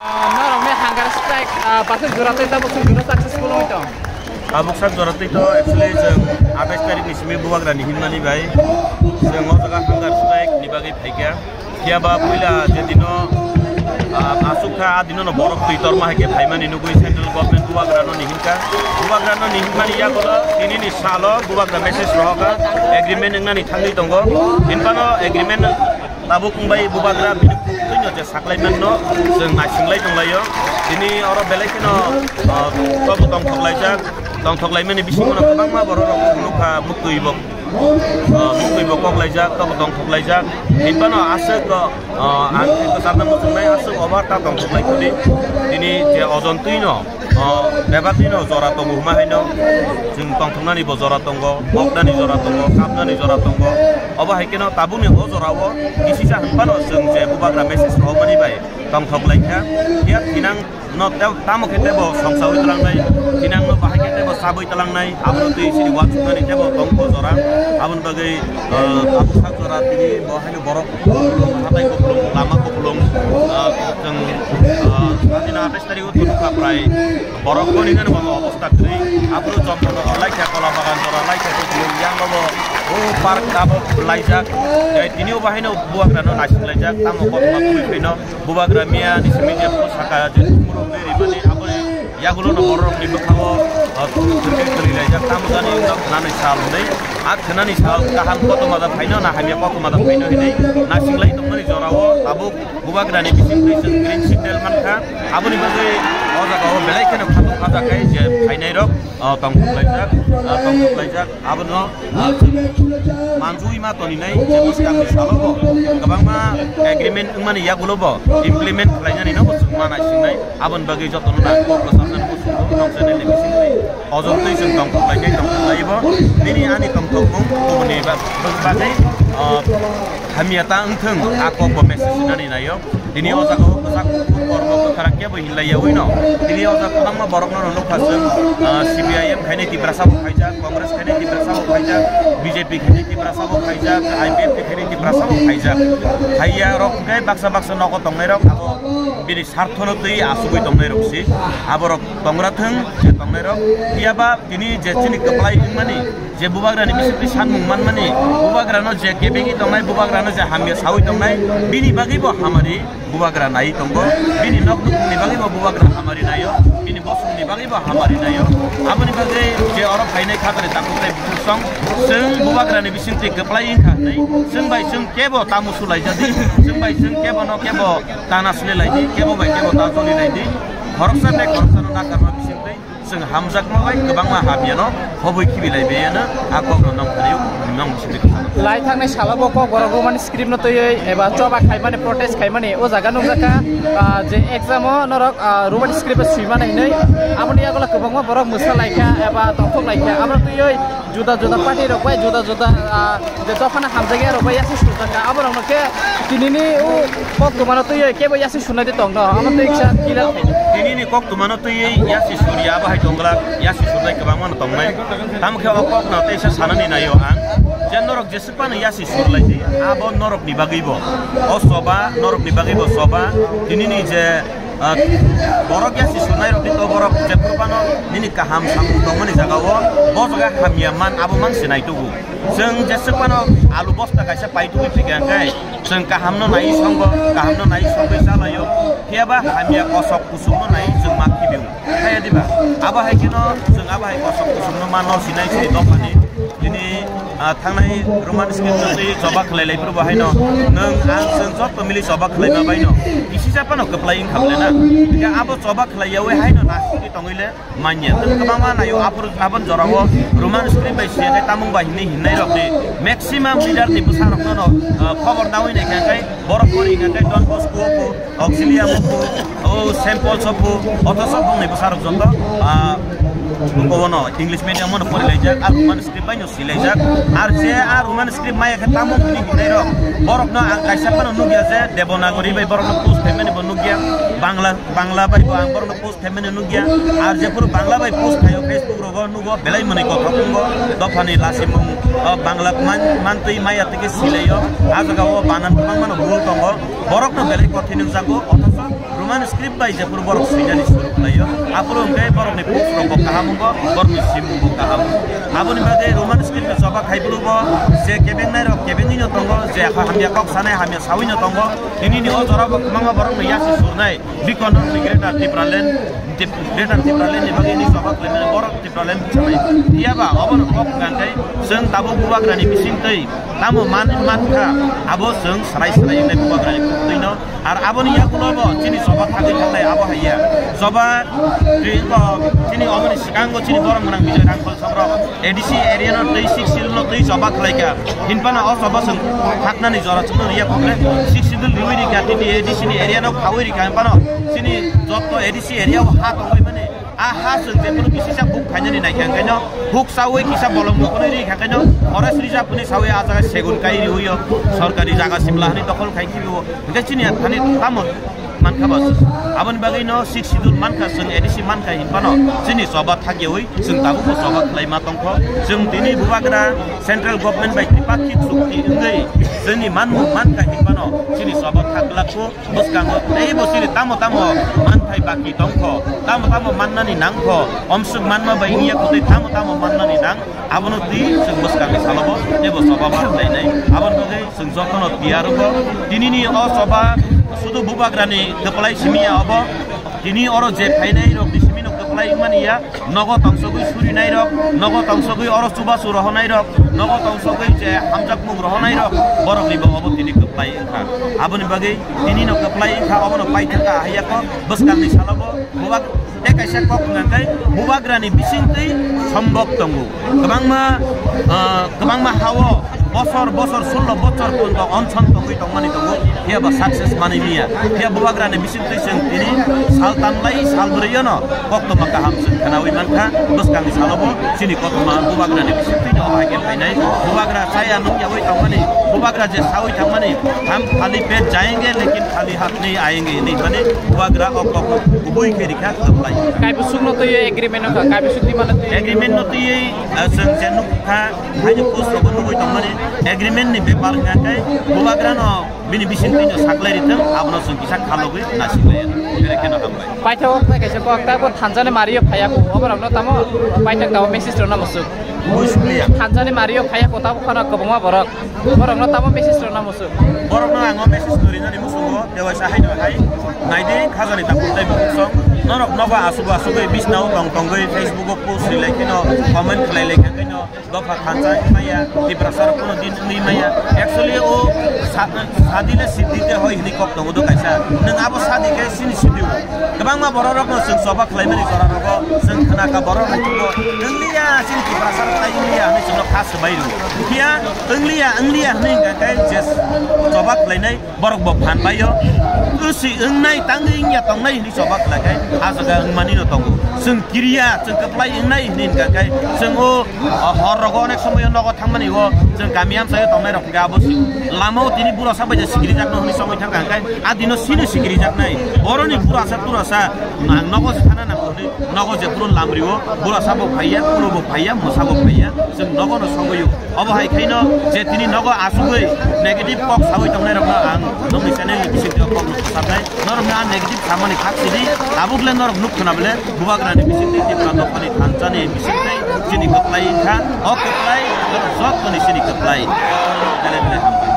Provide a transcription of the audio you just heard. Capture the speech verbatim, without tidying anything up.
Ah, norokni hunger strike, ah, bwswk jora tei tabuk swk jora successful wngwi tong? Tabuk sak jora tei to actually chwng atais tarikh ni simi bubagra ni hinmani bai chwng o jaga hunger strike ni bagwi phaikha. Phiya ba puila je dino, ah, aswk kha, a dino no borok twi torma hai khe phaimani nugwi central government bubagra no ni hinkha. Bubagra no ni hinmani yagulo tini ni salo bubagra message rohokha, agreement wngnani thangwi tongo. Hinphano agreement tabuk wngbai bubagra bini twino je saklai manno chwng naising lai tong laio. Tini oro belai kheno, ah, tobo tongthok laijak, tongthok laimani bisingo no kwbangma borok rok nukha muktwi bo. Ah, muktwi bo kok laijak, tobo tongthok laijak. Hinphano aswk, ah, ang khe kwcharna muchungnai aswk over ta tongthok lai khudi. Tini je ojon twi no, ah, bebak twi no jora tongo hwnma haino. Chwng tongthoknani bo jora tongo, moknani jora tongo, kapnani jora tongo. Obo hai kheno tabukni o jorao kisisa hinphano chwng je bubagra message rohormani bai tongthok lai kha. Phiya thinang no te-, tamo khe tebo songsaui twlangnai, thinangno bahai khe tebo sabui twlangnai, abono twi sini uansuknani tebo tongkho jora, aboni bagwi, eh, tabuk sak jora tini bo haino borok hatai kupulung, lama kupulung, eh, chwng, eh, adina atais tarik o thunukha prai borok goni gani bo obostha kwrwi, aphuru Chompono laikha, Kola Bagan jora laikha, kupulung yang bo o park abo laijak, eh, tini o bahaino bubagrano naising laijak, tamo kothoma kubui phaino. Bubagra miya ni simi je phuru saka je phuru beri mani aboni yagulo no borok ni bwkha o, ah, thwrwngwi kwrwi laijak tamo jani wngkha khwnani sal hwnwi. A khwnani sal kaham kothoma da phaino na hamya kothoma da phaino hinwi naising lai tongmani jora o tabuk bubagra ni bising twi chwng green signal mankha. Aboni bagwi o jaga o belai kheno khatung khajakhai je phainai rok, ah, tongthok laijak, ah, tongthok laijak. Abono manjui ma toni nai je bwskang ni salo bo kwbangma agreement wngmani yagulo bo implement khlainani no bo chwng ma naisingnai. Aboni bagwi jotono na kok kwcham nani bo chwng bo noksa nai nai bising nai. Ojol twi chwng tongthok lai nai tongthok lai bo. Nini ani tongthok mung kubuni ba-, bagwi, ah, hamya ta wngthwng a kok bo message nani naio. Tini o jaga o kwchak kormo kwkharang kebo hinlai yaui no. Tini o jaga kwbangma borok no nukha chwng, ah, C P I M khainai Tiprasa bo khaijak, Congress khainai Tiprasa bo khaijak, B J P khainai Tiprasa bo khaijak, I P F T khainai Tiprasa bo khaijak. Khaiya rok hwnkhe baksa baksa nogo tongnai rok abo bini sarthono twi asugwi tongnai rok si. Aborok tongra thwng je tongnai rok. Phiya ba tini je chini kwplai wngmani, je bubagrani bisingtwi sanmung manmani, bubagrano je kebengwi tongnai, bubagrano je hamya saui tongnai, bini bagwibo hamari bubagra naiwi tongo, bini nok nukhungni bagwibo bubagra hamari naio, bini bosongni bagwibo hamari naio. Aboni bagwi je oro phainai khatani takhuk tei bukhuk song, chwng bubagrani bisingtwi kwplai wngkha hwnwi, chwng bai chwng kebo ta musu laijadi, chwng bai chwng kebo no kebo ta nasle laidi, kebo bai kebo ta joli laidi, khoroksa tei khoroksano nakarma bisingtwi. Chwng hamjakma bai kwbangma hamyano hobwi khibi lai biyano a kokno nong thani nong sidi. Lai thangni salo bo kok borok Roman script no twiwi eba choba khaimani protest khaimani o jaga nukjakha, ah, je exam o norok, ah, Roman script o swimani hinwi aboni yagulo kwbangma borok mwsa laikha eba tongthok laikha abo twiwi juda juda party rok bai juda juda, ah, je dophano hamjakya rok bai yasi sujak kha aborokno khe tinini o kok twmano twiwi kebo yasi sunai de tong no amo twi kisa clear khaidi. Tinini kok twmano twiwi yasi surya abo hai tongglak yasi surnai kwbangma no tongnai. Tamo khe o kok no teisa sanani naio ang je norok jesuk phano yasi sur lai di abo norok ni bagwi bo o soba norok ni bagwi bo soba tinini je Ah, borok ya si sunai rok ni to borok je phuru phano nini kaham samung tongmani jaga o bo jaga hamya man abo man se naitugu. Chwng jeswk phano alu bosta kaisa paitugwi phikha hwnkhe chwng kaham no nai songo, kaham no nai songwi chalaio. Phiya ba hamya kosok kusuk no nai chwng ma khibio. Kaya diba? Abo hai kheno chwng abo hai kosok kusuk no ma no sinai se dophani. Tini, ah, thangnai Roman script no twi choba khlai lai phuru bo haino nwng ang chwng joto mili choba khlai ma baino kisisa phano kwplai wngkha bole na. Hwnkhe abo choba khlai yaui haino nasugwi tongwi le manya. Tei kwbangma naio aphuru aboni jorao Roman script bai siya khe tamung bai hinwi hinnai rok ni maximum leader ni bwsa rok no, ah, khobor naui nai khe borok pori khe Don Bosco o pho, Auxilium o pho, o Saint Paul's o pho, othocho bongni bwsarok joto, ah, obono English medium o no porilaijak, a Roman script bai no silaijak. Ar je a Roman script maya khe tamo hwnwi hinai rok, borok no ang kaisa phano nukya je Devanagari bai borok no post khaimani bo nukya, Bangla, Bangla bai bo ang borok no post khaimani nukya. Ar je phuru Bangla bai post khaio Facebook rogo nugo belai mwnwi kothok wngo, dophani lasimung, o Bangla man, mantwi maya tike silaio, a jaga o banan kwbangma no bul tongo. Borokno belai kothin wngjago, othocho Roman script bai jephuru borok swinani suru khlaio, aphuru hwnkhe borokni books rokbo kaham wngo, borokni simungbo kaham wngo. Aboni bagwi Roman script ni choba khai phuru bo je kebengnai rok kebengwi no tongo, je hamya kok sanai hamya sawi no tongo. Tini ni o jora bo kwbangma borok no yasi surnai, bikon rok ni Greater Tipraland, Tip-, Greater Tipraland ni bagwi ni choba khlaimani borok Tipraland bwchalai. Phiya ba obo no kok hwnkha khe chwng tabuk bubagra ni bising twi tamo man, man kha, abo chwng swrai swrai wngnai bubagra ni twi no. Ar aboni yagulo bo chini choba thagwi thangnai abo hai ya. Choba twi bo chini oboni swkango chini borok gwnang Bijoy Rangkhol Songrok A D C area no twi six schedule no twi choba khlai kha. Hinphano o choba chwng thaknani jora chwngno riya kokle six schedule riwi rikha tini A D C ni area no khawi rikha hinphano chini jotto A D C area o ha tongwi mani a ha chwng jephuru kisisa buk khainani naikha hwnkhe no huk sawi kisa bolong nukuni rikha hwnkhe no forest reserve ni sawi a jaga segun kai riwi o sorkari jaga simla hani dokhol khai khibi o hwnkhe chini thani tamo mankha ba. Aboni bagwi no six schedule mankha, chwng A D C mankha hinphano chini choba thagyawi chwng tabukbo choba khlai ma tongkho. Chwng tini bubagra central government bai tripakhik chukti wngwi chwngni manmung mankha hinphano chini choba thaglakho. Bwskango teibo chini tamo tamo manthai baki tongkho, tamo tamo mannani nangkho, omswk manma bai wngya kotwi tamo tamo mannani nang. Abono twi chwng bwskango salobo teibo choba ma khlainai. Aboni bagwi chwng jotono tiyar rwgo. Tinini o choba sudu bubagrani kwplai simi ya obo. Tini oro je phainai rok ni simi no kwplai wngmani ya. Nogo tongsogwi surinai rok, nogo tongsogwi oro chubachu rohonai rok, nogo tongsogwi je hamjakmung rohonai rok, borok ni bo obo tini kwplai wngkha. Aboni bagwi tini no kwplai wngkha, obo no paithaka haiya kok bwskang ni salogo bubak tei kaisa kok hwnka khe bubagra ni bisingtwi sombok tongo. Kwbangma, ah, kwbangma hao bosor bosor sullo bosor punto onson tongwi tongmani tongo, phiya ba success manwi miya. Phiya bubagrani bisingtwi chwng tini sal tanlai sal bwrwiono koktwma kaham chwng khwnawi mankha. Bwskangni salobo chini koktwma bubagrani bisingtwino obo hai khe phainai. Bubagra chaya nungyawi tongmani, bubagra je sawi thangmani, "Hum khali pet jayenge, lekin khali haath nahi aayenge," hinwi mani bubagra o kok kubui khe rikha kwplai. Kaibisukno twiwi agreement wngkha, kaibisuk twimano twiwi agreement no twiwi, ah, chwng je nukha. Haino post rogo nugwi tongmani agreement ni bepar hwnkha khe bubagrano bini bisingtwino saklai rithwng, abono chwng kisa khalogwi nasilai. Bere kheno hambai. Paithak o khlai kaisa kok, tabo thansa ni mario phaiya ko, oborokno tamo paithak tamo message rwna musuk. Bui sukliya. Thansa ni mario phaiya ko, tabo khana kwbangma borok. Borokno tamo message rwna musuk. Borokno ang o message no rinani musungo, tewaisa haino hai. Naidi khajani takhuk tei bukhuk song. Norok nogo asuk asugwi bisnao tong tongwi Facebook o post rilai kheno, comment khlai lai kheno. Dopha thansa wngwi maya, Tiprasa rok kono din wngwi maya. Actually o sa-, sadi le siddhi te hoi hwnwi kok tongo do kaisa. Nwng abo sadi khe chini siddhi o. Kwbangma borok rokno chwng choba khlaimani jora rogo chwng khna kha borok rok khe wngliya chini Tiprasa rok tai wngliya hwnwi chwngno kha swbai rw. Phiya wngliya wngliya hwnwi hwnkha khe je choba khlainai borok bo phan bai o. Kwsi wngnai tangwi wngya tongnai hwnwi choba khlai khe a jaga wngmani no tongo. Chwng kiriya, chwng kwplai wngnai hwnwi hwnkha khe chwng o, o hor rogo onek somoyo nogo thangmani o chwng kami amchaio tongnai rok hwnkhe abo si lama o tini bura sa baija sikiri jakno hwnwi songwi thangkha hwnkhe a dino sino sikiri jaknai. Boroni bura sa tura sa ang nogo se thana nang hwnwi nogo je phuru lamrio bura sa bo phaiya, phuru bo phaiya, mosa bo phaiya, chwng nogo no sogwi o. Obo hai khaino je tini nogo asugwi negative kok sawi tongnai rokno ang nokni channel ni bisingtwi kok no kwcharnai. Norokno ang negative samani khak sidi, tabuk le norok nuk khna bele bubagrani bisingtwi Tipra dophani thansani bisingtwi chini kwplai wngkha. O kwplai jottoni chini kwplai. Belai belai hambai.